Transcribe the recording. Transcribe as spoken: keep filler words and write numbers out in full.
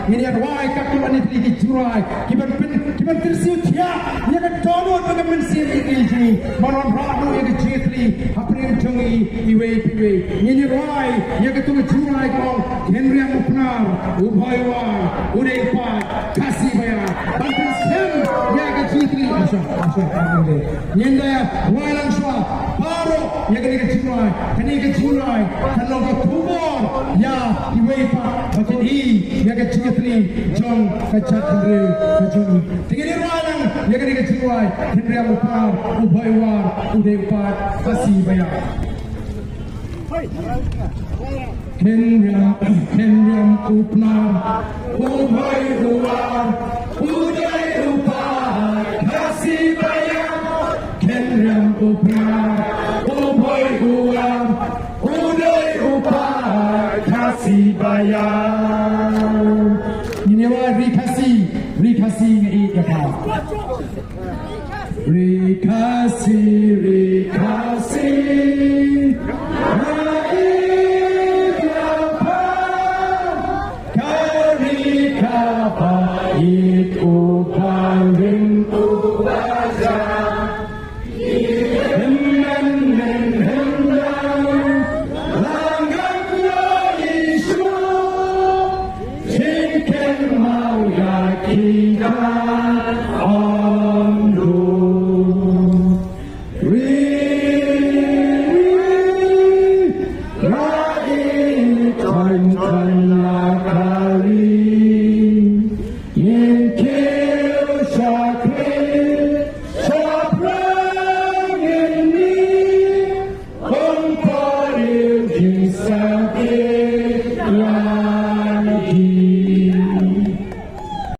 Ngin ïa rwai katto katne tylli ki jingrwai kiban pyn, kiban kyrsiew thiah ïa ka dohnud bad ka mynsiem ïa ka jong ngi ban wanrah noh ïa ka jingïatylli hapdeng jong ngi iwei pa iwei. Ngin ïa rwai ïa katto ka jingrwai ka ong: Kynriam u Pnar, u Bhoi u War, u Dei u Paid, Khasi Baïar. Ban pynskhem ïa ka jingïatylli. Ngin da rwai lang shuwa baroh ïa kane ka jingrwai. Kane ka jingrwai kan long ka khubor ïa kiwei pat ba kin ïohi ïa ka jingïatylli jong ka jaitbynriew ka jong ngi. Te ngin ïa rwai lang ïa kane ka jingrwai: Kynriam u Pnar, u Bhoi u War, u Dei u Paid, Khasi Baïar. Kynriam, Kynriam u Pnar, u Bhoi u War, u Dei u Paid, Khasi Baïar. Kynriam u Pnar, u Bhoi u War, u Dei u Paid, Khasi Baïar. Ngin ïa rwai Ri Khasi, Ri Khasi nga ïeit ïa pha. Ri Khasi, Ri Khasi, nga ïeit ïa pha. Ka ri kaba ïeit, uba rim, uba jah. Hynmen hynmen la ngam ïohi shuh. Jingkynmaw ïa ki ka ong duh. Ri, ri, la i toin toin la ka ri. Ngin kiew shakri shaphrang ngin mih. Ong pari jingsakhia.